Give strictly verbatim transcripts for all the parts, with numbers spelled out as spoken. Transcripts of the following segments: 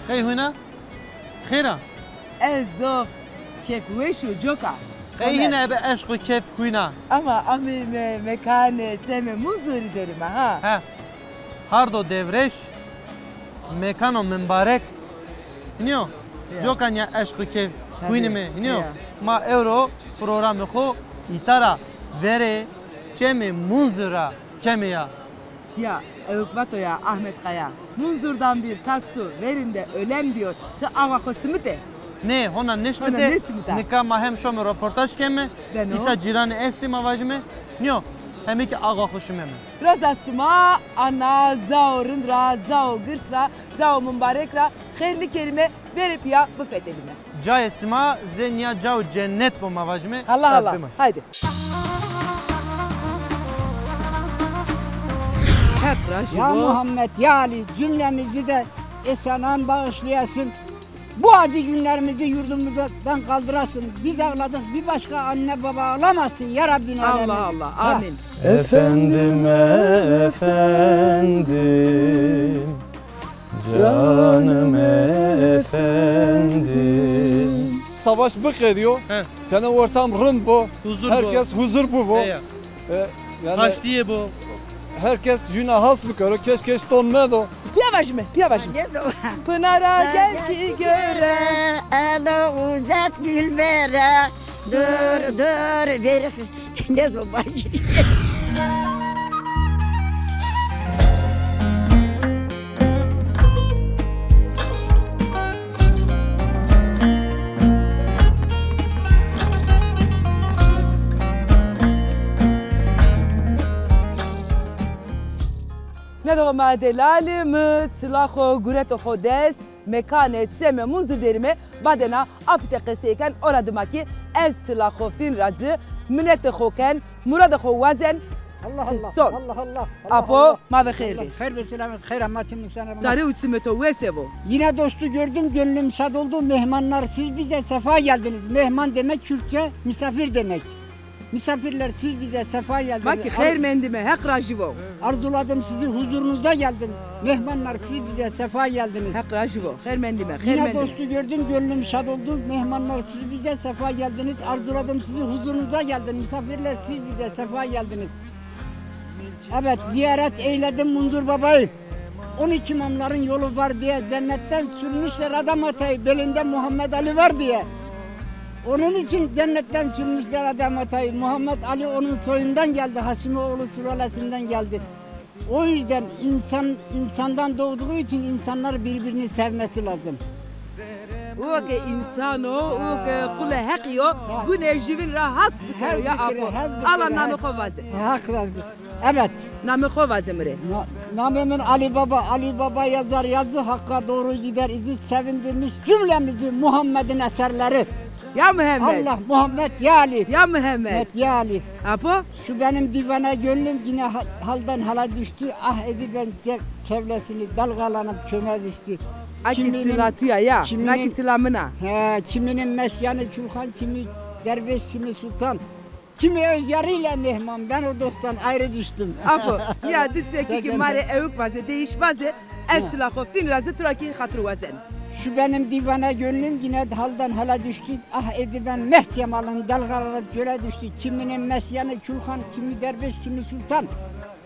Qey huyna? Xêr a? Ez zof kêfweş û coka. Qey hîna ebe eşq û kêf huyna? Ama ameyme mekanê Çemê Munzurî derime ha. He. Hardo Dewrêş, mekano mimbarek. Hînî yo? Ya. Coka nîya eşq û kêf huynîme. Hînî yo? Ya. Ma ewro programê xo îta ra verê Çemê Munzur ra keme ya. Ya, ewk vato ya Ahmet Kaya. Munzur'dan bir tas su verin de ölem diyor. Ti awa xo simite? Nê, hona nêsimite. Hona nêsimita. Nika ma hem şome roportaj keme. Beno. Îta cîranê estê ma vajime. Nîyo, hemî kî awa xo şimeme. Raza sima, ana, cao rind ra, cao girs ra, cao mimbarek ra, xêrli kerîme, verê pîya bifetelîme. Cayê sima zê nîya cao cennet bo ma vajime. Allah Allah. Haydi. Heq rajî bo. Ya Muhammed, ya Ali, cümlemizi de esanan bağışlayasın. Bu acı günlerimizi yurdumuzdan kaldırasın. Biz ağladık, bir başka anne baba ağlamasın ya Rabbin alemin. Allah Allah. Amin. Efendim, efendim. Canım efendim. Savaş bıkediyor. He. Tene ortam rind bo. Huzur bo. Herkes huzur bu bo. He ya. E, yani haştiye bo. Herkes jüne has bikero. Keş keş ton medo. Pîya vajime, pîya vajime. Pınara gel ki göre, elo uzat gül vere. Dur, dur, bir ne zaman başlıyor? Ne do ma delalî mi, çila xo gureto xo dest, mekanê Çemê Munzur derîme, badêna apite qesey ken, ora dima kî ez çila xo fîn ra ci, minetê xo ken, muradê xo wazen. Allah Allah, Allah Allah, Allah. Apo, ma ve xêr dê. Xêr ve selamet, xêr ama çimî sene. Sarê û çimê to wese vo. Yine dostu gördüm, gönlüm şad oldu. Mehmanlar siz bize sefa geldiniz. Mehman demek Kürtçe misafir demek. Misafirler siz bize sefa geldiniz. Ma kî xeyr mendîme, Heq rajî vo. Arzuladım sizi huzurunuza geldim. Mehmanlar siz bize sefa geldiniz. Heq rajî vo. Xeyr mendîme, xeyr mendîme. Yine dostu gördüm, gönlüm şad oldu. Mehmanlar siz bize sefa geldiniz. Arzuladım sizi huzurunuza geldim. Misafirler siz bize sefa geldiniz. Evet, ziyaret eyledim Munzur Baba'yı. On iki imamların yolu var diye, cennetten sürmüşler Adam Atay'ı, belinde Muhammed Ali var diye. Onun için cennetten sürmüşler Adam Atay'ı. Muhammed Ali onun soyundan geldi, Haşimoğlu sülalesinden geldi. O yüzden insan insandan doğduğu için insanlar birbirini sevmesi lazım. O ke însan o, o ke qulê Heqî yo, gunê jüvîn ra has bikero ya apo. Ala namê xo vaze. Hak razı. Evet. Namê xo vaze mi rê. Na-, namê min Ali Baba. Ali Baba yazar yazı, Hakk'a doğru gider izi, sevindirmiş cümlemizi Muhammed'in eserleri. Ya Muhammed. Allah Muhammed ya Ali. Ya Muhammed. Muhammed ya Ali. Apo? Şu benim divane gönlüm yine ha-, halden hala düştü. Ah edi ben ce-, çevresini dalgalanıp çöme düştü. Akî çila tu ya ya. Nakî çila min a. He, kiminin mesyanı külhan, kimi derviş, kimi sultan. Kimi öz yarıyla mehman, ben o dosttan ayrı düştüm. Apo, ya di çekî kî ma rê ewk vaze, değiş vaze, ez çila xo fîn ra ci tu ra kî xatir wazen. Şu benim divane gönlüm yine halden hala düştü. Ah edi ben meh cemalın dalgaları göle düştü. Kiminin mesyanı külhan, kimi derviş, kimi sultan.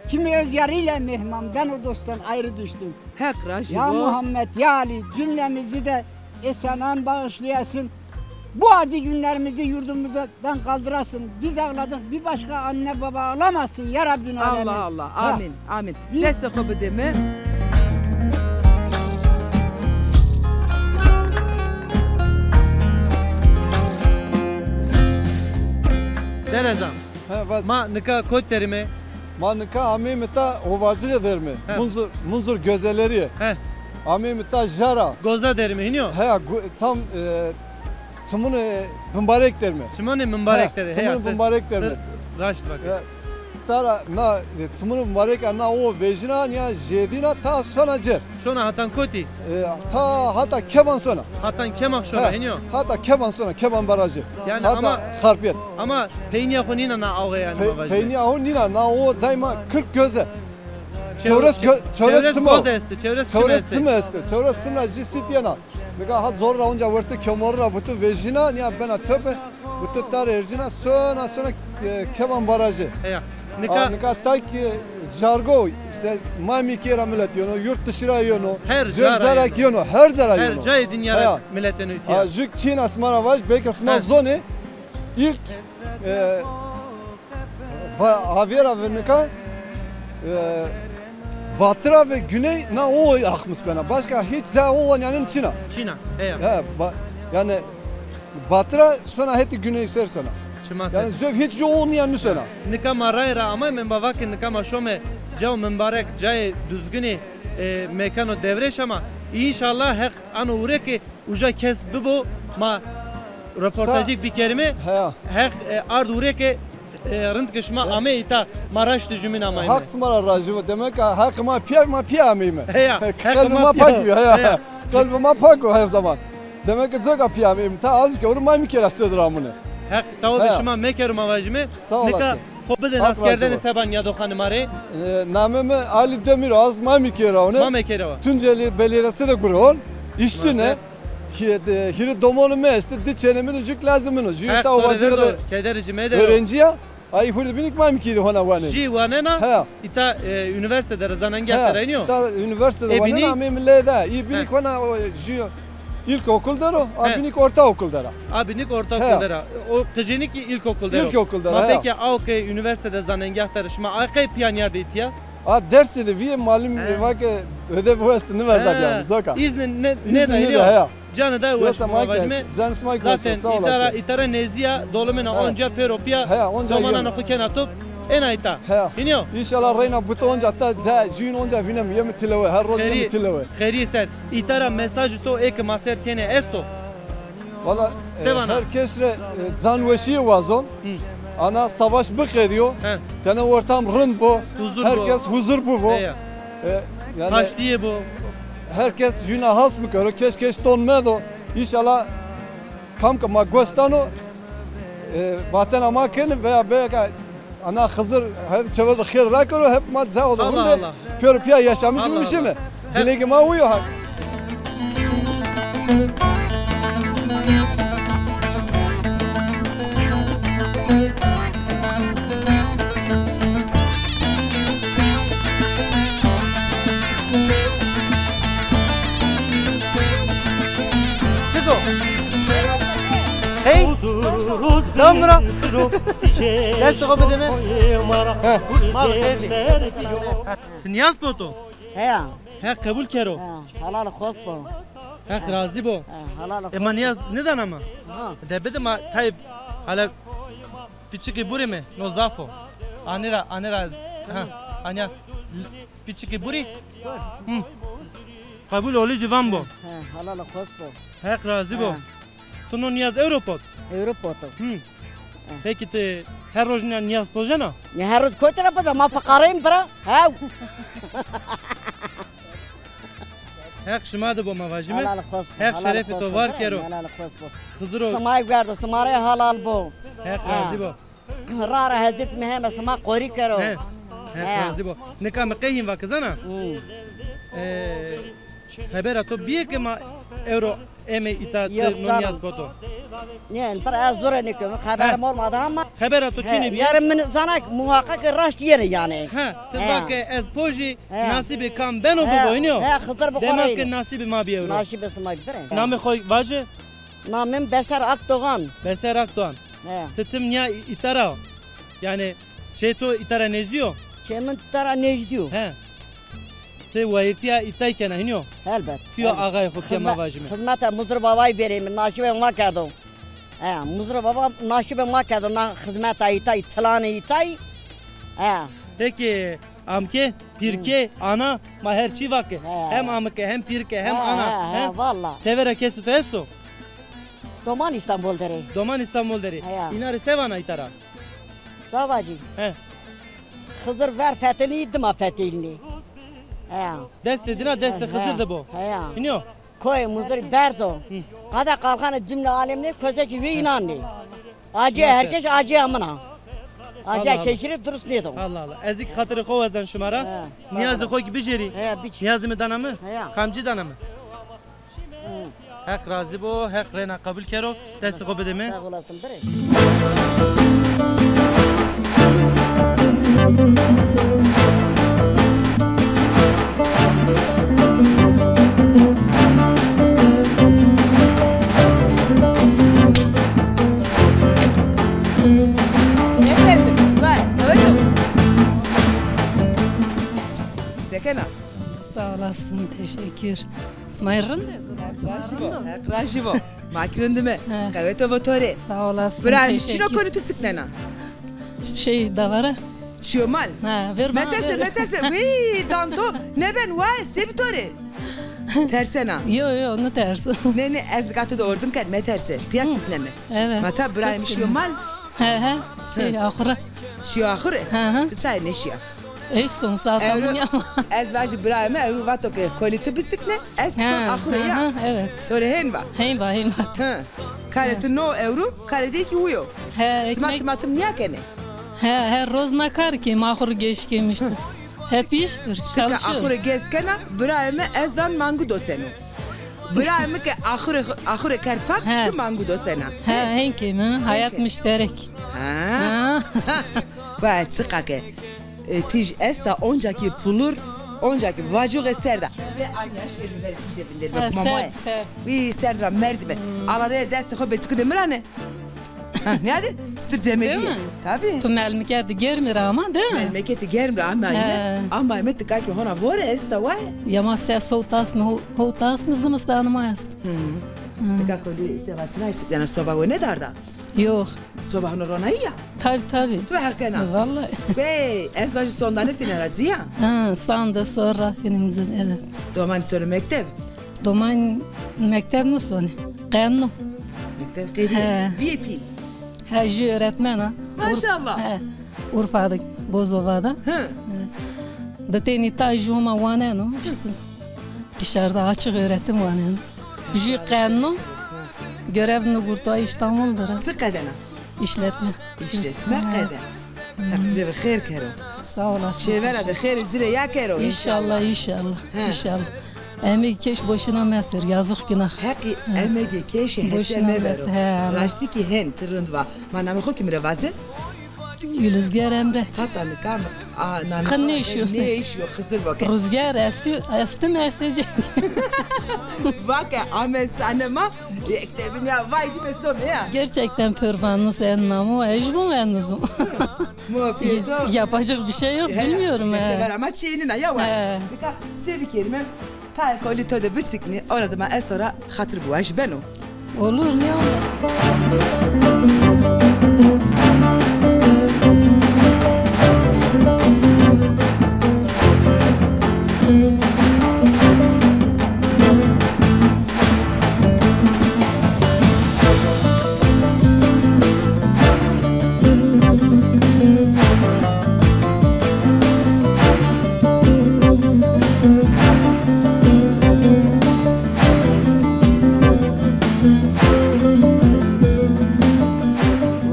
Kimi öz yarıyla mehman, ben o dosttan ayrı düştüm. Heq rajî vo. Ya Muhammed, ya Ali, cümlemizi de esanan bağışlayasın. Bu acı günlerimizi yurdumuzdan kaldırasın. Biz ağladık, bir başka anne baba ağlamasın ya Rabbin alemin. Allah Allah. Amin. Amin. Destê xo bidê mi. Derezan. He, vaz. Ma nika kot derime? Ma nika ameyme ta Ovacığı derime. He. Munzur, Munzur gözeleri. He. Ameyme ta jara. Goza derime, hiniyo? He, gu-, tam, e, çimunê mimbarek derime. Çimunê mimbarek derime. He, çimunê mimbarek derime. Raşt bak. Ya, Tara na, e, çimûnê mubarek a na o vejîna, nîya jêdîna ta sona cêr. Şona hatan kotî? E, ta hata Keban sona. Hatan Keban şona, he, henî yo? Hata Keban sona, Keban Barajı. Yanî hata ama Xarpêt. Ama peynîya xo nîna na awe yanî. Pe-, ma vajîme. Peynîya xo nîna, na o dayma kırk göze. Çew-, çewres çew-, gö-, çewres çewres çim o. Goz estî, çewres çim estî. Çewres çim estî, çewres çim ra jî sît yena. Nika hat zor ra onca wertê kemorî ra butu vejîna, nîya bena töpe, butu tar ercîna, sona sona, e, Keban Barajı. Heya. Nika, a, nika tay ki jargo, îşte Mamîkê ra milet yeno, yurt dışı ra yeno, her ca ra yeno. Her ca ra yeno. Her cayê dinya ra milet yeno îtya. A, jük çîna sima ra vaj, belki sima zonê, ilk, e, Va-, avêra ve nika, e, batira ve güney na o axmis bena. Başka hiç ca o wanîyanên çin a. Çin a, heya. He, ba-, yanî batira sona hetê güney ser sona. Çima ser. Yanî zöv hiç jo o nîya nusena. Nika ma rayê ra amayme, ma va ke nika ma şome cayo mimbarek, cayê duzginî, e, mekano Dewrêş ama. Înşallah Heq ano ure ke uca kes bibo, ma roportajêk bikerîme. Heya. Heq, e, ard ure ke, e, rind ke şima amê îta, ma raşt jumîn amayme. Heq sima ra razî bo. Demek ki Heq ma pîya, ma pîya ameyme. Heya, Heq ma pîya. Qelbê ma pak bîyo, heya. Heya. Qelbê ma pak o her zaman. Demek ki coka pîya ameyme. Ta az ke ewro Mamîkê ra sêr ra amune. Heq tawabê şima mekero ma vajîme. Sağ olasın. Nika xo bidê naskerdene seba nîyadoxanê ma rê. E, namê mi Ali Demir o, az Mamîkê ra one. Mamîkê ra wa. Tunceli Belediyesi de gure on. İşçi ne? Hî-, de, hîrê domonê mi estê, di çênê min o, jük lazê min o. Jü ta Ovacık'ı de öğrenci ya. Ay hurdî bînîk Mamîkî de hona wanê. Jî wanena? He. Îta, e, üniversitede ra, zanengehte ra înî yo? Îta üniversitede wanena, amê mi lê de. Î bînîk hona o, jü ilkokul der o, a bînîk ortaokul der a. A bînîk ortaokul der a. O qijênî kî ilkokul der o. İlkokul der a, he. Ma peki aw ke üniversitede, zanengehte ra şima a qey pîya nîyardê îtya? A dersê de vîyê, malim va ke ödev o estê, nîverda bîyame, coka. İzni ne, ne da, heya. Canê daye weş bo, ma vajîme. Canê sima kî weş bo, sağ olasın. Zaten îta ra, îta ra nêzdî ya, dolimêna onca pêro pîya, domananê xo kena top, êna îta. Heya. Hînî yo? Înşallah reyna buto onca ta, ca, jûyîn onca vîneme, yeme tilewe, her roz yeme tilewe. Xeyrî ser. Îta ra mesajê to ê ke ma ser kenê esto? Valla, e, her kes rê, e, canweşîye wazon. Ana savaş biqedîyo. Tene ortam rind bo. Her kes huzur bibo. E, yanî paştîye bo. Her kes jûna has bikero, kes kes ton medo. Înşallah kam ke ma gos dano, e, vatena ma kenê veya belka ana Xizir hep çever de xêr rakero, hep ma cawo de vinde pêro pîya yaşamış bimişîme. Dilekê ma uyo ha. Çik o? Hey! Tamam bira. Dest xo bide mi. He. Ma bi xêr dî. Ti nîyaz poto? Heya. Heq qebul kero. Heya. Helal xos bo. Heq razî bo. Heya, helal xos bo. E ma nîyaz nêdana ma? Ha. De bide ma tayê hele piçikî burîme, no zaf o. Anî ra, anî ra, ha, anîya piçikî burî. Hı. Qebul olî dîvan bo. He, helal xos bo. Heq razî bo. He. Tu no nîyaz ewro pot? Ewro poto. Hı. He. Peki ti her roj nîya nîyaz pojena? Ne her roj kotî ra poja, ma fiqareyim bira. Hew. Heq şima de bo ma vajîme. Helal xos bo. Heq şerefê to var kero. Helal xos bo. Xiziro. Simay guerdo, sima rê helal bo. Heq razî bo. Ra ra Hezret mi heme sima qorî kero. He. He, razî bo. Nika mi qey hîn vake zana? Hı. E, xebera to bîye ke ma ewro eme îta, ti no nîyaz poto? Ne, pir ez zore nêkeme. Xeberim olmadı ama. Xebera to çinê bîye? Yarın min zana muhakkak raşt yenê yanî. He, ti vake ez pojî, nasîbê kam beno bibo, hînî yo? He, Xizir bi xo ra. Dema ke nasîbê ma bî ewro. Nasîbê sima bî bire. Namê xo vaje? Namê mi Beser Akdoğan. Beser Akdoğan. He. Ti tim nîya î-, îta ra? Yanî çê to îta ra nêzdî yo? Çê min îta ra nêzdî yo. He. Ti wayîrtîya îtay kena, hînî yo? Helbet. Ti yo axayê xo pîya ma vajîme. Xizmeta Muzir Babay verê mi, naşîbê ma kerdo. He, Muzir Baba naşîbê ma kerdo, na xizmeta îtay, çilanê îtay. He. Peki, amke, pîrke, ana, ma her çî vake. He. Hem amike, hem pîrke, hem ana. He, he, valla. Tevera kesê to esto? Doman Îstanbul der ê. Doman Îstanbul der ê. Heya. Îna rê se vana îta ra? Savacî. He. Xizir ver fetelî, dima fetelînî. He. Destê dina, destê Xizir de bo. He ya. Hînî yo? Koyê Muzirî berdo. Qada qalxanê cumle alemî, kozekî wê înanê. Acîya herkes, acîya min a. Acîya keşî rê durust nêdo. Allah Allah. Ez kî xatirê xo wazan şima ra. He. Nîyazê xo kî bijêrî. He, biç. Nîyazê mi dana mi? He ya. Kamcî dana mi? Heq razî bo, Heq reyna qebul kero. Destê xo bide mi. Sağ olasın, bire. Efendim, vay, buyurun. Sekena. Sağ olasın, teşekkür. Sima rind ê? Heq razî bo. Heq razî bo. Ma kî rind îme. He. Qewete bo to rê. Sağ olasın, teşekkür. Bira mi çino konî tu siknena? Şey, davara. Şîyo mal. Ha, ver bana, ver. Meterse, meterse. Wî, danto. Nêben way, se bi to rê? Tersena. Yo, yo, nêterso. Nê, nê, ez nika to de ordim ken, meterse. Pîya sikneme. Evet. Ma ta birayê mi şîyo mal. He, he. Şey, axure. Şîyo axure? Hı hı. Ti çayê nêşîya? Eşson, saeta min ya. Ez vajî birayê mi, ewro vato ke kolî ti bisikne, ez kî son axure ya. Hı hı, evet. To rê hên va. Hên va, hên va. Hı. Karê ti no ewro, karê dê kî uyo. He, ekmek. Sima timatim nîya kenê? He, her roz na kar kêm, axur geş kêmiştir. Hep iştir, çalışıyoruz. Ti ke axure gez kena, birayê mi ez van mangu doseno. Birayê mi ke axure, axure kerd pak, ti mangu dosena. He, hên kêm, ha. Hayat müşterek. Ha. Ha. Vay, çiqa ke, e, tîj esta, onca kî pulur, onca kî vacuğe ser da. Ve anya şêrî ver tîj de vinderî. Ha, serd, serd. Vî serd ra merdîme. Alarê destê xo bê, çikû de mi ra ne. Ha, nîyade? Çitur cemedî. Değil mi? Tabii. Tu melmike de germî ra ama, değil mi? Melmeke de germ ra amayme. He. Amayme, tika kî hona vore esta way. Ya ma se sowtas mi, ho-, howtas mi zimistanê ma est. Hı. Hı. Tika kolî se vaçinay, yani soba wene darda? Yok. Soba hona ronayî ya? Tabii, tabii. Tu heq kena? Vallahi. Bey, ez vajî sondane fîne ra ci ya? Ha, sande sonra filmcin, evet. Domanî çorê mekteb? Doman mekteb nêsonê. Qenno. Mekteb qedî. He. Vîyê pîl. He, jü öğretmen a. Maşallah. He. Urfa de, Bozova de. Hı. He. De tenî tay jü Homa waneno. İşte dışarıda açık öğretim waneno. Jü qenno. Görev nugurta İstanbul'dır. Çi qedena? İşletme. İşletme qede. Heq ci rê xêr kero. Sağ olasın. Çêvera de xêrê ci rê ya kero. İnşallah, inşallah. He. İnşallah. Emegê keş boşuna meser, yazık günah. Heqî emegê keşî hete mevero. Boşuna meser, he. Raştî kî hên, ti rind va. Ma namê xo kî mi rê vaze? Gülüzger Emre. Hata nika mi, a, namê xo nêşîyo. Nêşîyo, Xizir bo ke. Rüzgar esti, esti mi estecek. Vake, ame sane ma, yektebin ya, vay dîme some ya. Gerçekten pêr vanus en namo, ejbun en uzun. Yapacak bir şey yok, bilmiyorum. He, he. Sever ama çênina ya, vay. He. Nika se bikerîme? Tayê kolî to de bisiknî, ora de ma ez to ra xatir biwajî, beno? Olur, niye olmasın?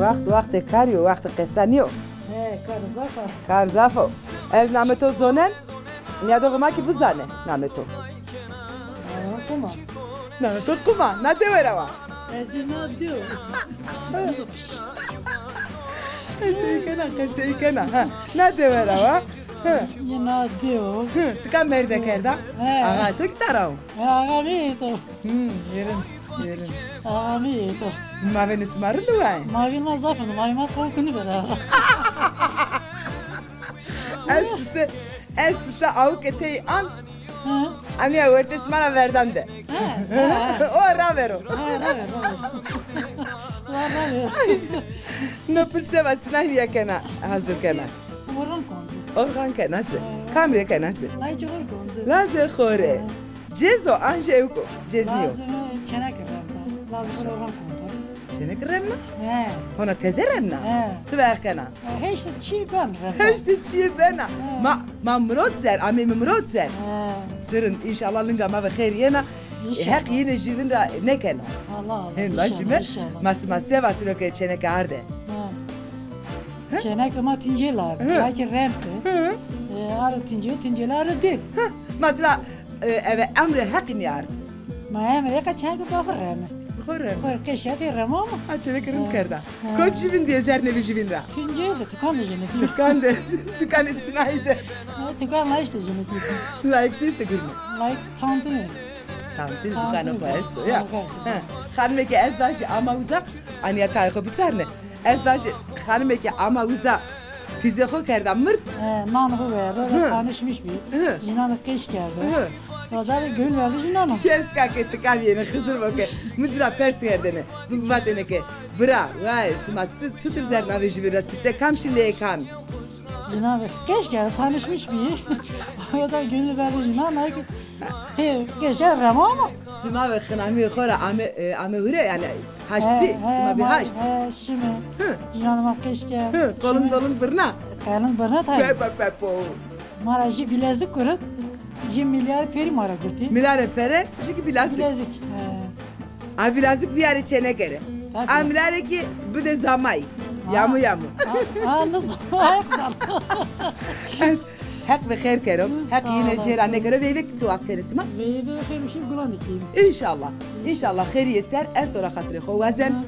Wext wextê karî yo, wextê qesa nîyo. He, kar zaf a. Kar zaf o. Ez namê to zonen, nîyadoxê ma kî bizane namê to. Aa, Quma. Namê to Quma, na dewe ra wa? Ez na dewe. Qesey kena, qesey kena. Ha, na dewe ra wa? Ha. Yê na dewe. Hı, tika merde kerda? He. Axa to kî tara o? He, axa mi to. Hmm, yerin, yerin. Axa mi to. Mavê sima rind o? Mavê ma zaf rind, mavê ma qol kuni bera. Ez se, ez se awke tey an. Hı. Aniya wertê sima ra verdan de. Hı, hı. O ravero. Hı, ravero, ravero. Ravero. No pir seba çinay nîya kena, hazir kena. Orxan konci. Orxan kena ci. Hı. Kam rê kena ci? Ay ci orxan ci. Lazê xo rê. Hı. Cêz o an jê ewk o? Cêz nîyo. Lazê mi çeneke verda. Lazê mi orxan konda. Çêneke remna? He. Hona teze remna? He. Ti ve kena. Heşt çî ben remna. Heşt çî bena. He. Ma, ma mirot ser, amê mi mirot ser. He. Zirin, înşallah linga ma ve xêr yena. Înşallah. Heq yine jüvin ra nêkeno. Allah Allah. Hên lajime. Înşallah, înşallah. Ma sima se vasiro ke çêneke arde. He. He? Çêneke ma tincêl arde. He. Laçê remte. He. E, arde tincêl, tincêl arde dêl. He. Ma tira, e, eve emre Heqî nîyarde. Ma emre ka çêneke ba xo reme. Xo reme. Xo qeşke tê rema ma. Ha, çêneke rind kerda. He. Kot jüvin dîye, zernê vî jüvin ra? Tincêl de, tukan de jenetî. Tukan de, tukanê çinayî de. Ha, tukan layik de jenetî. Layik sîste gurme. Layik tantuni. Tantuni, tantuni dukano xo esto ya. Xo esto. He. Xanimê ke ez vajî ama uza, anîya tayê xo biçarne. Ez vajî xanimê ke ama uza pîzê xo kerda mird. He, nan xo verdo, tanişmiş bî. Hı. Jinan de qeş kerdo. Hı. Wazarê gönül verdi jinan o. Keska ke tika bîyêne Xizir bo ke mi ci ra pers kerdêne. Mi vatêne ke bira, vay, sima çi, çitur zerna vê jüvin ra sifte, kam şî lê kan? Jinan de qeş kerdo, tanişmiş bî. Wazarê gönül verdi jinan o ke tê qeş kerdo rema ma. Sima ve xinamîyê xo ra ame, e, ame hure, yanî haşt bî, sima bî haşt. He, şime. Hı. Jinan ma qeş kerd. Hı, qolin bolin birna. Qolin birna tabi. Pe, pe, pe, po. Ma ra jî bilezik gurit, jî milyarê perî ma ra gurtî. Milyarê pere, jî kî bilezik. Bilezik, he. A bilezik bîyarê çêneke rê. Tabi. A milyarê kî bide zamayî. Yamu yamu. A, a, ne zaman? Heq zano. Heq ve xêr kero. Heq yine cêra nêkero. Veyve çi waxt kenê sima? Veyve xêr û şîr gulan dikeyim. Înşallah. Înşallah xêrîye ser, ez to ra xatirê xo wazen.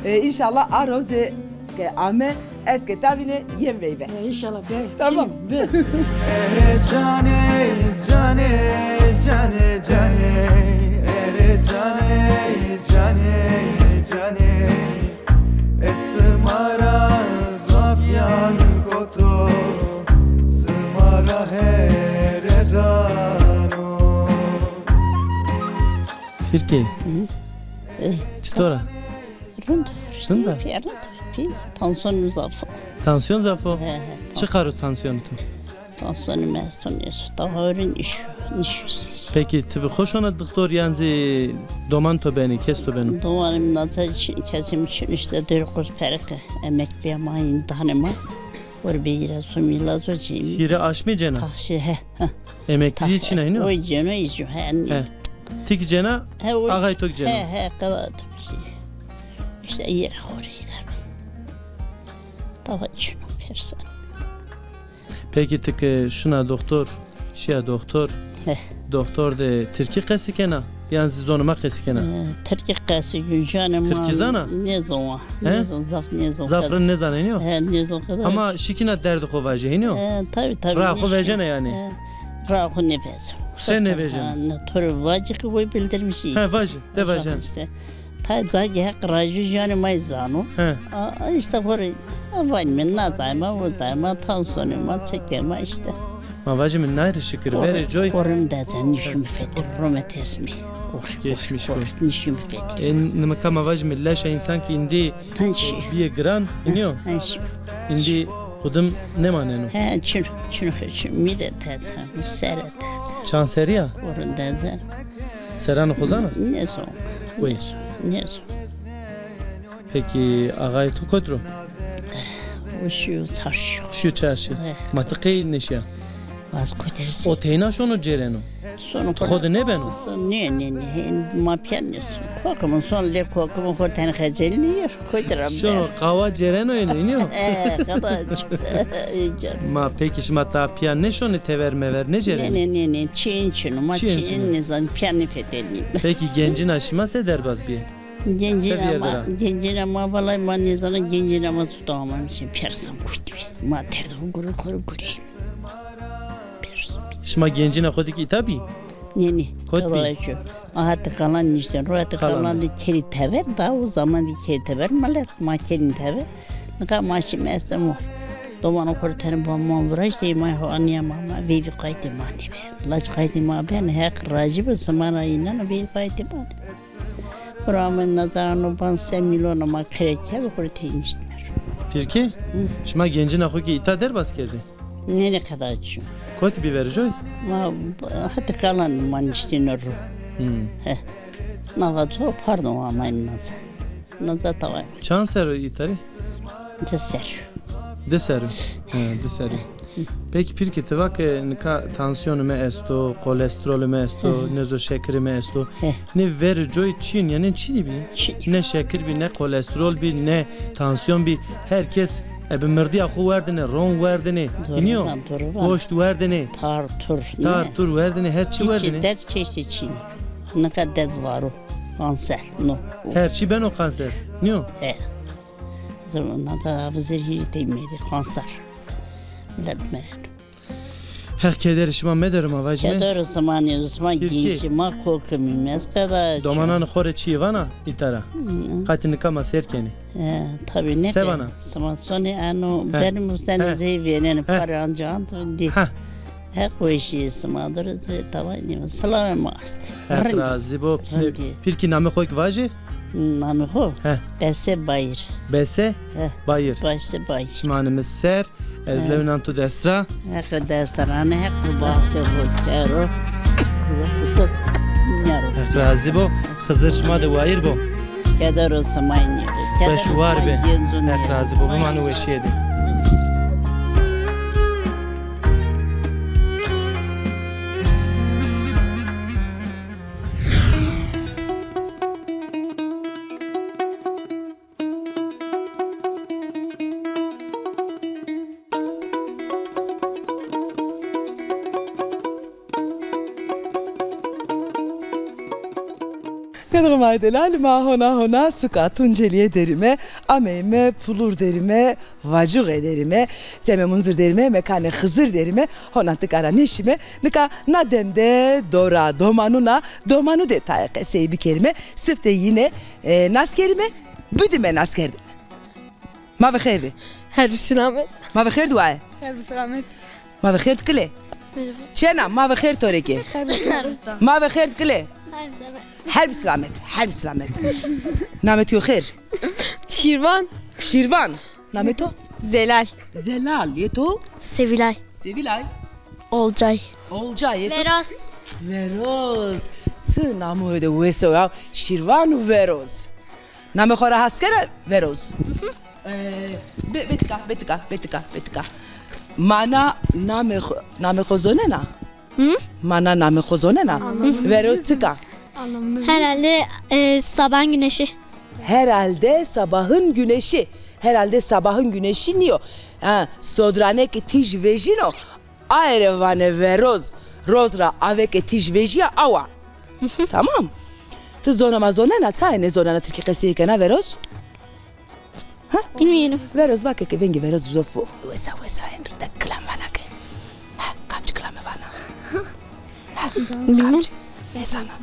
E, înşallah a roze ke ame, ez ke ta vîne yen veyve. E, înşallah be. Tamam. Be. Ere canê, canê, canê, canê, ere canê, canê, canê. Ez sima ra zaf yan koto, sima ra here dano. Tirkî. Hı. E, çitor a? Rind o. Rind a? Pî rind o. Pî tansiyonum zaf o. Tansiyon zaf o? He, he. Çi qaro tansiyonê to? Tansiyonê mi esto nêso. Tawa orî nîşo, nîşo ser. Pekî ti bi xo şona dixtor yan zî doman to benî, kes to beno? Domanê mi naca çin, kesê mi çin, îşte dêrê qurt pereke, emeklîya ma, îndanê ma. Xo rê bêyî ra zomî lazo cênî. Hîrê aşmî cêna? Taxşî, he, he. Emeklîyî çin a, hînî yo? Oy cêno, î cêno, he. He. Ti kî cêna, axayê to kî cêno? He, he, qeda to kî. Îşte yê ra xo rê îdare. Tawa çin o, persan. Pekî ti ke şina doxtor, şîya doxtor, heh, doxtor de tirkî qesî kena yan zî zonê ma qesî kena? E, tirkî qesî kena, janê ma. Tirkî zana? Nêzon wa. He? Nêzon, zaf nêzon. Zaf rind nêzana, hînî yo? He, nêzon qeda. Ama şikîna derdê xo vajê, hînî yo? He, tabi, tabi. Raa xo vejena yanî? He, raa xo nêvejena. Se nêvejena? Ha, ne, to rê vacî ki boy bildirmişî. He, vajî. De vajî. Îşte. Tay ca ke Heq rajî, janê ma zî zano. He. A, a, îşte xo rê, a, vanîme, na cayê ma, o cayê ma, tansiyonê ma, çekê ma îşte. Ma vajîme nay rê şikir, verê coy. Xo rind ez a, nîşîme fetî, rûmet est mi. Geçmiş bu. Nîşîme fetî. E, nimika ma vajîme leşa însan kî îndî bîyê giran, înî yo? He, şî. Îndî qudim nêmaneno. He, çin, çin, çin. Mi de teze, mi sere teze. Çand serrî ya? Xo rind ez a. Serranê xo zana? Nêzon. Oy. Nêzon. Nêzon. Pekî axayê to kot ro? O şîyo çarşî. Şîyo çarşî. Eh. Ma ti qey nêşîya? Az kotî rê. O teyna şono cêreno? Sono. Ti xo de nêbeno? Nê, nê, nê. Ma pîya nêson. Kokimon son, lê kokimon xo tenê xecelînî yê. Kotî ra beno. Şono qawa cêreno êno, înî yo? E, qeda. Ma pekî şima ta pîya nêşonê tever mever, nêcêrenê? Nê, nê, nê, nê. Çîyên çin o. Ma çîyên nêzanîme, pîya nêfetelîme. Pekî gencîna şima se derbaz bîyê? Gencîna ma, gencîna ma, vallahi ma nêzana, gencîna ma tuta amamişî, persan kotî bî. Ma derdê xo gure, xo rê gureyîme. Persan. Şima gencîna xo de kî îta bî? Nê, nê. Kot bî? Qeda ço. Ma hetê Qalan niştîn ro, hetê Qalan de kerî tever, daha o zaman de kerî tever, milet ma kerîn tever. Nika ma şîme Estemol. Domanê xo rê tenê ba ma viraştê, ma ho anîya ma, ma veyvî qaytê ma nêbe. Lac qaytê ma ben, Heq rajî bi, sima ra înena veyvî qaytê ma nêbe. Xo rê ameyme naza, no ban se mîlyon ma qire kerd, xo rê tey niştîme ro. Pîrkê? Hı. Şima gencîna xo kî îta derbaz kerdê? Nê, nê qeda çî yo. Kotî bî verê coy? Ma hetê Qalan ma niştîne ro. Hmm. He. Nava to, pardon, amayme naza. Naza taway. Çand serr o îta rê? Di serr. Di serr o. He, di serr o. Peki pîrkê, ti va ke nika tansiyonê mi esto, kolesterolê mi esto, nêzo şekerê mi esto. He. Nê verê coy çin, yanî çinî bî? Çin. Ne şeker bî, ne kolesterol bî, ne tansiyon bî. Her kes ebe mirdiya xo werdêne, ron werdêne. Doğru. Înî yo? Doğru. Goşt werdêne. Tar tur. Tar tur werdêne, her çî werdêne. Dez keştê çin. Nika dez varo. Kanser, no. Her çî beno kanser. Nîyo? He. Zor, na da vizir hîrê tey mêrî, kanser. Milet mereno. Heq kederê şima medero ma vajîme. Kederê sima nîyo, sima genç î, ma kokimîme, ez qeda. Domananê xo rê çîyê vana îta ra? Hı. Qatî nika ma sêr kenê. He, tabî ne. Se vana? Sima sonê eno, he, benim usenê zey vênenê, he, pare anca ant dî. He. Heq weşî sima do rê, zê taway nîyo. Selamê ma est. Heq razî bo. Pîrkî, namê xo kî vajî? Namê xo? He. Bese Bayir. Bese Bayir. He. Bese Bayir. Çimanê mi ser, ez lew nan tu dest ra. Heq dest ra nê, Heq basê xo kero. Heq razî bo. Xizir şima de wayîr bo. Keder o sima nîyo. Weş war be. Heq razî bo. Bimane weşîye de. Qedrê ma delal, ma hona hona suka Tuncelîye derîme, ameyme Pulur derîme, Vacuxe derîme, Çemê Munzur derîme, mekanê Xizir derîme, hona tika ra nêşîme. Nika na dem de dora domanûn a, domanû de tayê qesey bikerîme, sifte yîne, e, nas kerîme, bidîme nas kerdîne. Ma ve xêr de. Her bi selamet. Ma ve xêr de waye. Her bi selamet. Ma ve xêr de kile. Merhaba. Çêna, ma ve xêr to rê ke. Her bi selamet. Ma ve xêr de kile. Her bi selamet. Her bi selamet, her bi selamet. Namê to yo xêr? Şîrvan. Şîrvan. Namê to? Zelal. Zelal. Yê to? Sevilay. Sevilay. Olcay. Olcay, yê to? Veroz. Veroz. Çi namû de wes o ya. Şîrvan û Veroz. Namê xo ra has kena Veroz? Hı hı. Ee, be-, betika, betika, betika, betika. Mana namê xo, namê xo zonena? Hı? Mana namê xo zonena? Anlamını. Veroz çik a? Anlamını. Herhalde, e, sabahın güneşi. Herhalde sabahın güneşi. Herhalde sabahın güneşi nîyo. Ha, sodrane ke tîj vejîno, aye rê vanê Veroz. Roz ra ave ke tîj vejîya awa. Tamam. Ti zonê ma zonena, çayê nêzonena tirkî qesey kena Veroz? Ha? Bilmiyorum. Veroz vake ke vengê Veroz zof o. Wesa wesa endrî de kilam vana ke. Ha, kamcî kilame vana? Ha, bilmem. Kamcî? Nêzana.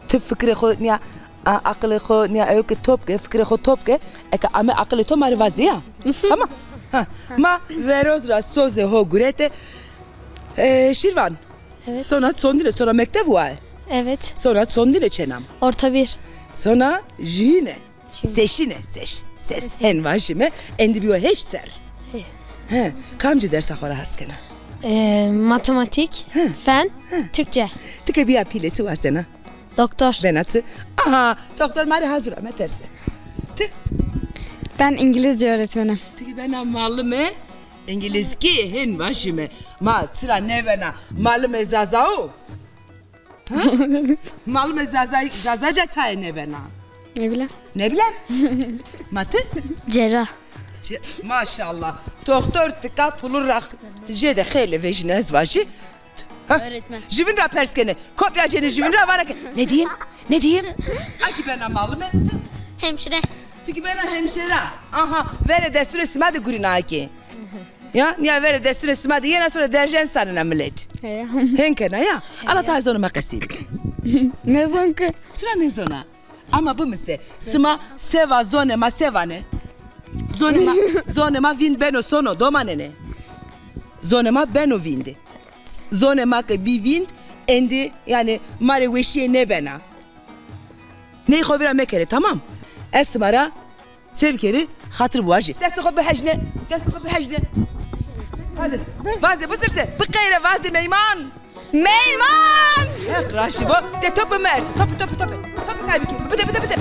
Ti fikrê xo nîya, a, aqilê xo nîya ew ke top ke, fikrê xo top ke, eke ame aqilê to ma rê vaze ya. Tamam. Ha. Ma Veroz ra sozê ho gurete. E, Şîrvan. Evet. Sona sondine, sona mektev waye? Evet. Sona sondine çênam? Orta bir. Sona jüyine? Seşine, seş, ses. Seşine. Hen vajîme, endî bîyo heşt serr. He. He, kamcî dersa xo ra has kena? Ee, matematik, he, fen, he, Türkçe. Ti ke bîya pîle çi wasena? Doktor. Bena çi? Aha, doktor ma rê hazir a, meterse. Ti? Ben İngilizce öğretmenim. Ti kî bena malime Îngilizkî, hen vajîme. Ma çira nêbena malime Zaza o? Ha? Malime Zaza, Zazaca tayê nêbena? Ne bileyim. Ne bileyim. Ma ti? Cerrah. Ce-, maşallah. Doktor tika pulur ra jêde xeylê vejîne ez vajî. Ha? Öğretmen. Jüvin ra pers kenê. Kopya cênê jüvin ra, vana ke. Ne diyeyim? Ne diyeyim? A kî bena malime? Hemşire. Ti kî bena hemşira. Aha. Verê desturê sima de gurîna a kî. Ya, nîya verê desturê sima de yena, sonra derjen sanena milet. Heya. Hen kena ya. Ala tayê zonê ma qesey bike. Nêzon ke. Çira nêzona? Ama bimise. Sima se va, zonê ma se vanê? Zonê ma, zonê ma vînd beno sono, domanêne. Zonê ma beno vînd. Zonê ma ke bî vînd, endî, yanî, ma rê weşîye nêbena. Ney xo vîra mekerê, tamam? Ez sima ra se bikerî, xatir biwajî. Destê xo bihejne, destê xo bihejne. Hadi. Vaze bizirse, bi xeyre vaze meyman. Meyman! Heq raşî bo. De topi mi erse. Topi, topi, topi. Topi kaybikî. Bide, bide, bide.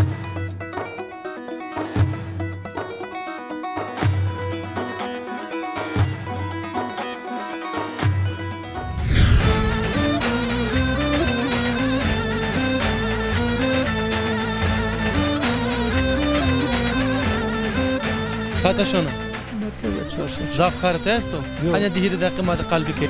Merkeze şona. Merkeze çarşı. Zaf karê to esto? Yok. Hanya di hîrê deqî ma de qal bike.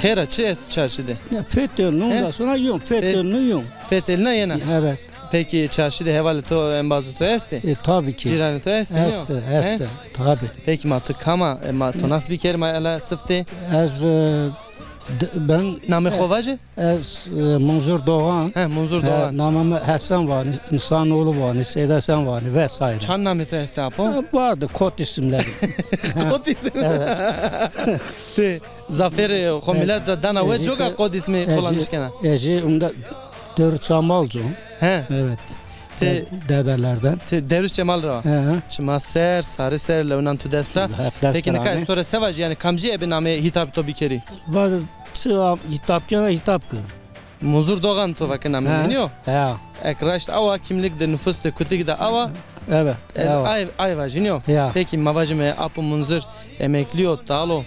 Xêr a, çi esto çarşî de? Ya, fetelîno, ondan sonra yom, fetelîno yom. Fetelîna yena? Evet. Peki çarşî de hevalê to, embazê to estê? E, tabii ki. Cîranê to estê, nîyo? Estê, estê, tabii. Peki ma to kam a, e, ma to nas bikerî, ma ela siftê? Ez, e, d-, ben... Namê xo vaje? Ez, e, Munzur Doğan. He, Munzur Doğan. Namê mi Hesen vanî, İnsanoğlu vanî, Seyda Sen vanî vesaire. Çand namê to estê apo? E, vardı, kod isimleri. Kod isimleri? Evet. Ti zafêrê xo milet de dana we, coka kod ismî kullanış kena. Ecê, unda Dewrû Çemal ci. He. Evet. Ti dedelerden. Ti Dewrû Çemal ra. He. Şima ser, sarî ser, lewnan tu dest ra. Peki nika ez to ra se vajî, yanî kamcî ebe namê hîtabê to bikerî? Vaz çi hitap kena, hitap ki. Munzur Doğan to vake namê, nîyo? Ya. Ek raşt awa, kimlik de, nufus de, kutik de awa. Evet. Ez ay, ay vajî, nîyo? Ya. Peki ma vajîme apo Munzur emeklî yo, tal o?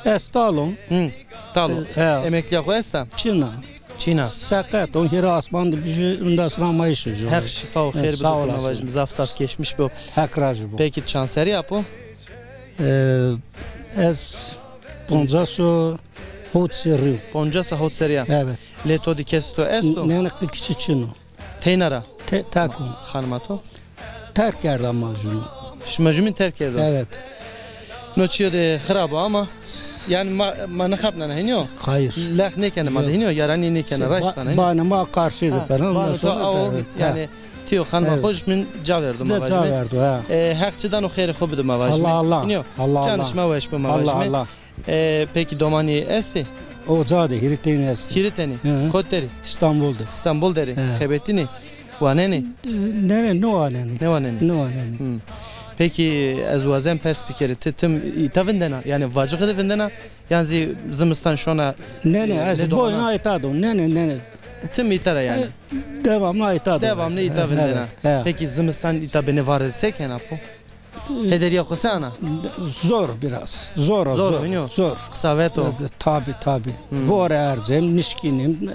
Ez tal o. Hı, tal o. Ya. Emeklîya xo esta? Çin a. Çin a. Seqet o, hîrê asman de bijî, ondan sonra ma îşê ci. Heq şîfa û xêr bido, ma vajîme zaf zaf geçmiş bo. Heq razî bo. Peki çand serrî apo? E, ez poncas û hot serrî yo. Poncas û hot serrî ya. Evet. Lê to de kesê to esto? Nê, nê, qe kişî çin o. Teyna ra? Te-, tek o. Xanima to? Terk kerda ma jumîn. Şima jumîn terk kerda? Evet. No çîyo de xirab o ama, yanî ma, ma nêxapnena, hînî yo? Hayır. Lex nêkena ma de, hînî yo? Yaranî nêkena, raşt vana, hînî yo? Banê ma karşî de pena. Banê to awo, yanî, tîyo xanima xo jumîn ca verdo, ma vajîme. Ca verdo, ha. E, Heq ci dano, xêrê xo bido, ma vajîme. Allah Allah. Hînî yo? Allah Allah. Canê şima weş bo, ma vajîme. Allah Allah. E, peki domanî estê? Oca de, hîrê tenî estê. Hîrê tenî? Hı hı. Kot der ê? İstanbul de. İstanbul der ê. He. Xebetînê? Wanenê? E, nê, nê, nêwanenê. Nêwanenê? Nêwanenê. Hı. Peki ez wazen pers bikerî, ti tim îta vindena? Yanî Vacixî de vindena? Yan zî zimistan şona, nê, nê, e, ez boyna îta do. Nê, nê, nê, nê. Tim îta ra yanî? E, devamlı îta do. Devamlı îta vindena. Evet, he. Peki zimistan îta binê vare de se kena apo? Hederiya xo se ana? Zor biraz. Zor, zor, zor. Zor, zor. Qisawet o. Tabii, tabii. Hmm. Vore erzim, nişkînim.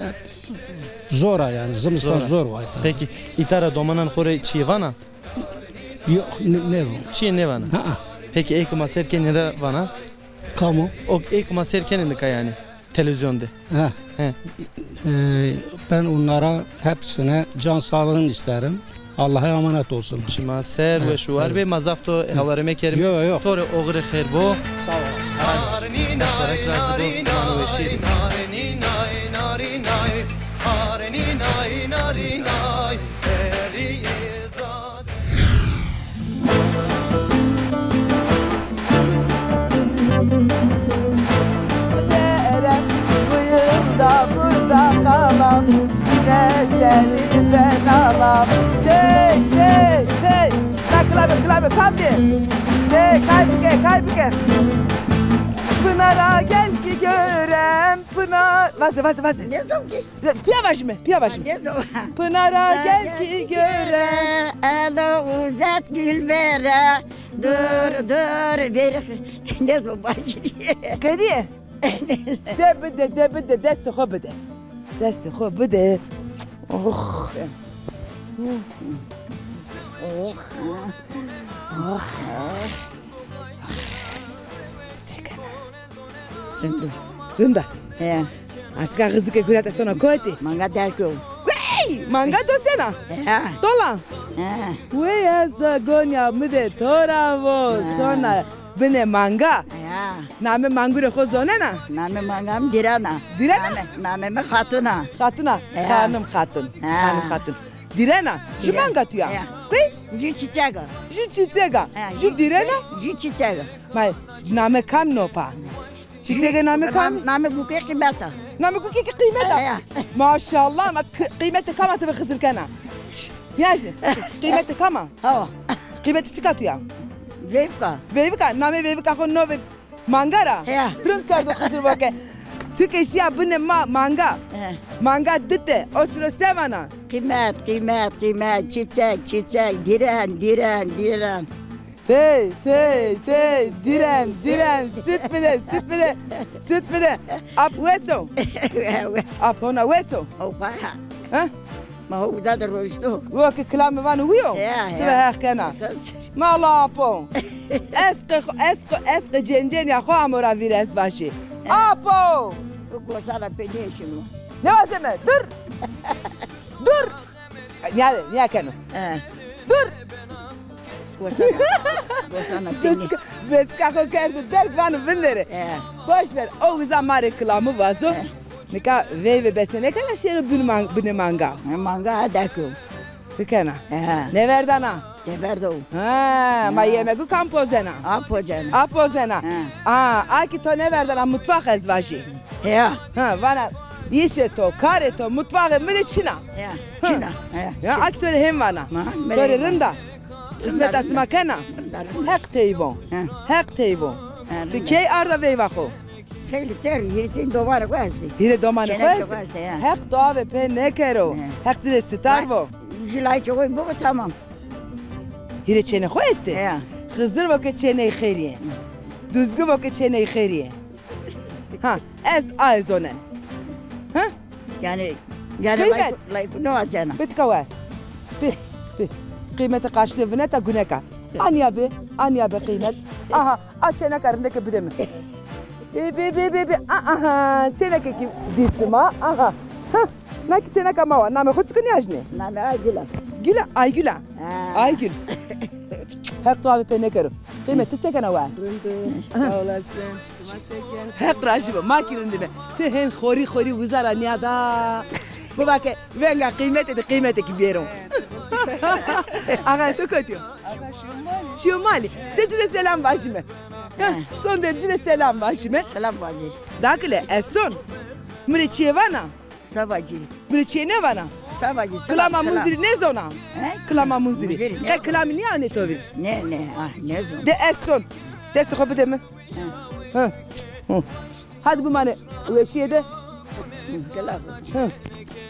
Zor a yanî, zimistan zor a. Peki, îta ra domanan xo rê çîyê vana? Yok, ne, ne bu? Çîyê nêvana? Ha. Peki, ê ke ma sêr kenî ra vana? Kam o? O ê ke ma sêr kenî nika yanî. Televîzyon de. Ha. He. Ee, ben onlara hepsine can sağlığını isterim. Allah'a emanet olsun. Şima ser weş û war bê, ma zaf to hawarê mekerîme. Yok, yok. To rê oxirê xêr bo. Sağ ol. Hadi. Heq razî bo. Îman û weşîye. Derem kuyumda burada kalam, ne seni ben alam. Dey, dey, dey. Na kilabe, kilabe, kam bê? Dey, kay bike, kay bike. Pınara gel ki görem, Pınar. Vaze, vaze, vaze. Ne zor ki? Pîya vajîme, pîya vajîme. Pınara gel ki göre, elo uzet gülbere. Dur, dur, bir... Ne zor vajîme. Qedîye? De bide, de bide, destê xo bide. Destê xo bide. Oh. Oh. Oh. Rind o. Rind a? He. Aşka rizike gurete sona kotî? Manga derg o. Guey! Manga do sena? He. Tola? He. Wey ez da gonya mi de to ra vo sona binê manga. He. Namê mangurê xo zonena? Namê manga mi Dîren a. Dîren a? Namê, namê mi Xatun a. Xatun a. He. Xanim Xatun. He. Xanim Xatun. Dîren a. Jü manga tu ya? He. Guey? Jü çîçeg a. Jü çîçeg a. He, jü dîren a? Jü çîçeg a. Ma namê kam no pa? Çîçegê namê kam? Namê gukê qîmet a. Namê gukê ki qîmet a. He, he. Maşallah, ma qîmetê kam a ti ve Xizir kena? Şş, niyajne. Qîmetê kam a? Hawa. Qîmetê çika tu ya? Veyvika. Veyvika, namê veyvika xo no ve manga ra? He. Rind kerdo Xizir vake. Tu ke şiya binê ma manga. He. Manga dite, o siro se vana? Qîmet, qîmet, qîmet, çîçek, çîçek, dîren, dîren, dîren. Tey, tey, tey, dîren, dîren, sit bide, sit bide, sit bide. Ap wes o? Wes. Ap hona wes o? Opa. Ha? Ma ho uza de roşto. Wo ki kilame vano wiyo? Ya, ya. Ti ve heq kena. Mala apo. Esqe, esqe, esqe cencenya xo amo ra vîr ez vajî. Apo! Bu gozana pê nêşino. Ne wazeme? Dur! Dur! Niye, niye keno? He. Dur! Gozana, gozana pê nê. Betika, betika xo kerdi derg vano vindere. He. Boş ver. O uza ma rê kilamı vazo. He. Nika veyve bese nêkena şêro bin man-, binê manga. He, manga ha deko. Ti kena? He. Nêverdana? Nêverdo. Ha, ma yemegu kam pozena? A pozena. A pozena. He. A, a ki to nêverdana mutfax ez vajî. He. Ha, vana îsê to, karê to, mutfaxê mi rê çin a. He. Çin a. He. Ya, a ki to rê hên vana. Ma, mi rê hên vana. To rê rind a. Xizmeta sima kena? Rind a, rind a. Heq tey von. He. Heq tey von. He, rind a. Ti key arda veyva xo? Xeylî ser, hîrê tîn domanê xo estê. Hîrê domanê xo estê? Çênekê xo estê, ya. Heq to ave pê nêkero. He. Heq ci rê sitar vo. Jilayê xo bibo, tamam. Hîrê çênê xo estê? Ya. Xizir vo ke çêney xêrî yê. Duzgi vo ke çêney xêrî yê. Ha, ez aye zonen. Ha? Yani, yani qîmet. Layık, layık ne wazena? Bitka we. Bi, bi. Qîmetê qaşlê vineta guneka. Anya bi, anya bi qîmet. Aha, a çêneka rindeke bide mi. Bi, bi, bi, bi, bi. A, aha, çêneke ki dîtî ma. Aha. Ha, na ki çêneka ma wa. Namê xo çik o nîyajnê? Namê Aygül a. Gül a, Aygül a. Ha. Aygül. Heq to ave pê nêkero. Qîmet, ti se kena we? Rind o, sağ olasın. Sima se kena? Heq rajî bo, ma kî rind îme. Ti hên xorî xorî uza ra nîyada. Biba ke venga qîmetê de qîmetê kî bêro. Axa to kotî yo? Axa şîyo malî. Şîyo malî. De ci rê selam vajîme. He. Son de ci rê selam vajîme. Selam vajî. Dakile, ez son. Mi rê çiyê vana? Savacî. Mi rê çê nêvana? Savacî, selam, kilama selam. Munzurî nêzona? He? Kilama Munzurî. Munzurî, ne? Qe kilamî nîyanê to vîr? Ne, ne, ah, nêzon. De ez son. Destê xo bide mi. He. He. Hı. Hadi bimane weşîye de. Hı, kilam. Hı.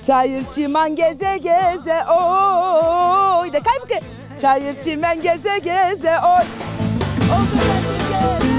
Çayır çiman geze geze oy. De kay bike. Çayır çimen geze geze oy. Oldu geze geze.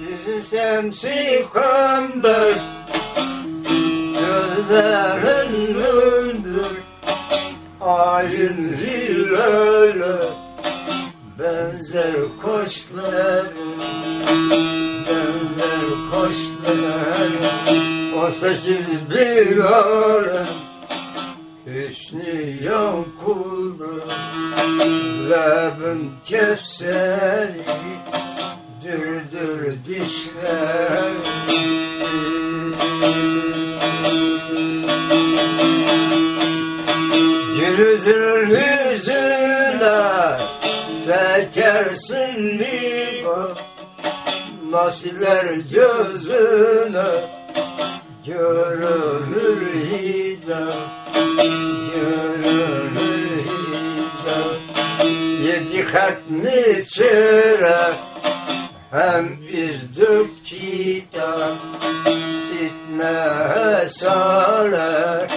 Yüzü şemsi kamber, gözlerin mündür, ayın hilali, benzer kaşların, benzer kaşların, on sekiz bir alem. Hüsnü yankılı, lebin kevseri, dürdür dişleri. Gül üzülür yüzüne, çekersin mi bak? Nasiler gözüne görünür hicap, görünür hicap. Yedi hatmi çırak hem üzdük kitap. İtne salar,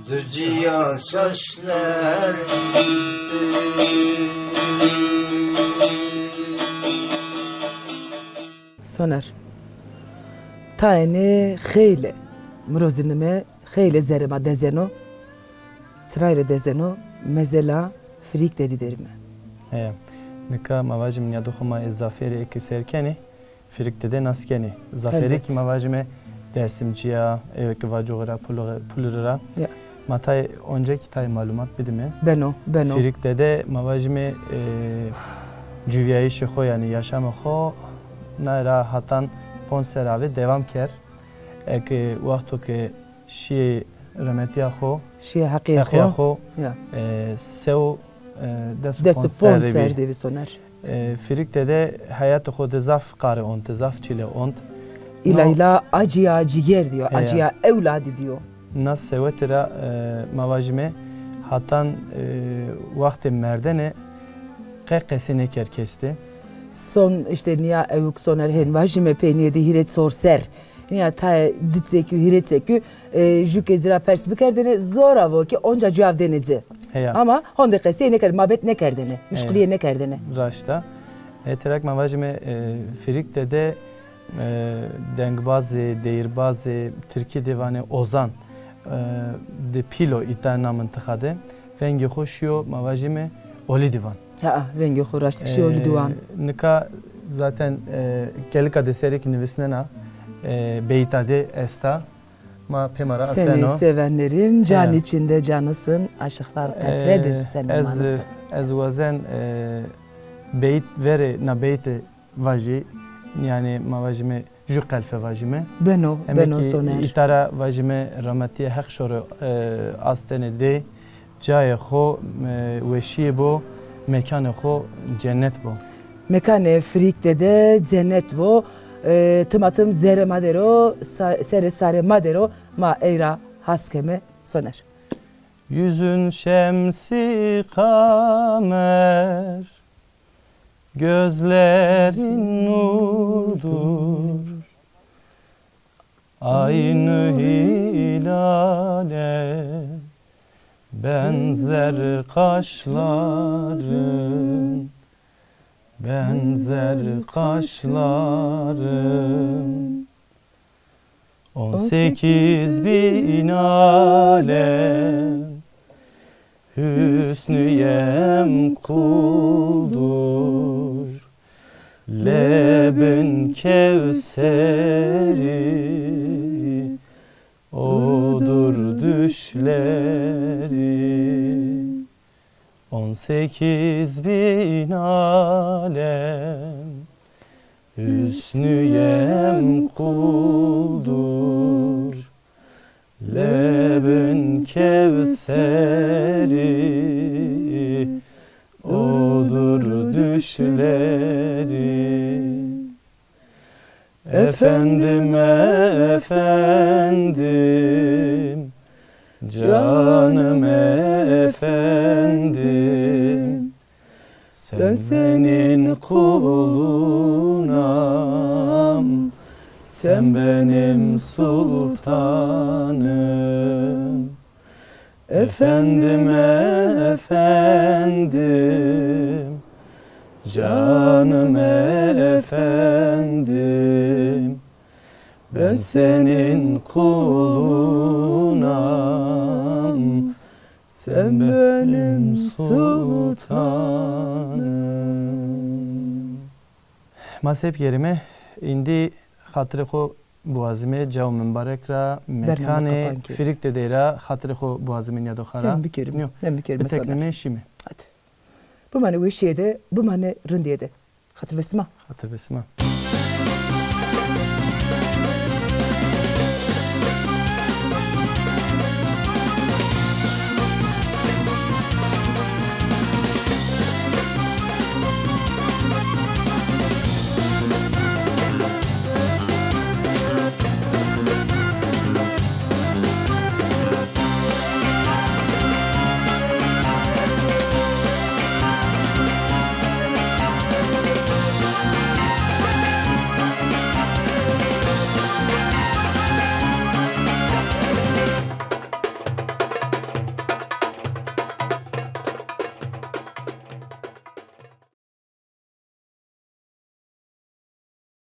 düzüyan saçlar. Soner. Tayêne xeylê mirozinime, xeylê zerê ma dezeno, çirayê rê dezeno, mezela Firîk Dedî derîme. Heya. Nika ma vajîme nîyadê xo ma ê zafêrê ê ke sêr kenê, Firîk Dede nas kenê. Zafêrê kî ma vajîme Dersimcî ya, ê ke vacoxî ra, pulixî, pulirî ra. Ya. Ma tay oncekî tay malumat bidîme. Beno, beno. Firîk Dede ma vajîme, e, cuvîyayîşê xo, yanî yaşamê xo, nay ra hatan ponc serre avê dewam kerd. Eke wexto ke şîyê remetîya xo, şîyê heqîya xo, ya, e, sew, e, des û ponc serrî bî. Des û ponc serrî bî Soner. E, Firîk Dede heyatê xo de zaf qare ont, zaf çîle ont. Îla îla acîya cîger dîyo, acîya ewladî dîyo. Na sewetî ra, e, ma vajîme hatan, e, wextê merdene qe qesî nêkerd kes de. Son, îşte nîya ewk Soner hên vajîme peynîye de hîrê çor ser. Nîya tayê di çekû, hîrê çekû, e, jûkê ci ra pers bikerdêne, zor a vo ke onca cuyav dêne ci. Heya. Ama honde qesey nêkerd-, mabet nêkerdêne, muşkilîye nêkerdêne. Raşt a. E, terak ma vajîme, e, Firîk Dede, e, dengbazê, deyîrbazê, tirkî de vanê ozan, e, de pîl o îta na mintiqa de. Vengê xo şîyo, ma vajîme, Olî Dîwan. Ha, vengê xo raşt kî şîyo Olî Dîwan. E, nika zaten, e, kelika de serê kî nivîsnena, e, beyta de esta. Ma pê ma ra aseno. Seni sevenlerin can içinde canısın, aşıklar katredir senin manısın. E, ez, ez wazen, e, beyt verê na beyte vajî, yanî ma vajîme jû qelfe vajîme. Beno, beno Soner. Îta ra vajîme rametîye Heq şoro, e, astene dê, cayê xo, e, weşîye bo, mekanê xo cennet bo. Mekanê Firîk Dede cennet bo, e, timatim zerê ma der o, sa-, serê sarê ma der o, ma ey ra has keme Soner. Yüzün şemsi kamer, gözlerin nurdur. Aynı hilale benzer kaşların, benzer kaşların. On sekiz bin alem hüsnüyem kuldur. Lebin kevseri odur düşleri. On sekiz bin alem hüsnüyem kuldur. Lebin kevseri odur düşleri. Efendim, efendim, canım efendim, sen benim kulunam, sen benim sultanım. Efendim, efendim, canım efendim, ben senin kulunam, sen benim sultanım. Ma se bikerîme, îndî xatirê xo biwazîme cayo mimbarek ra, mekanê Firîk Dedey ra xatirê xo biwazîme nîya doxa ra. Hem bikerîme. Nîyo. Hem bikerîme Soner. Biteknîme şîme. Hadi. Bimane weşîye de, bimane rindîye de. Xatir be sima. Xatir be sima.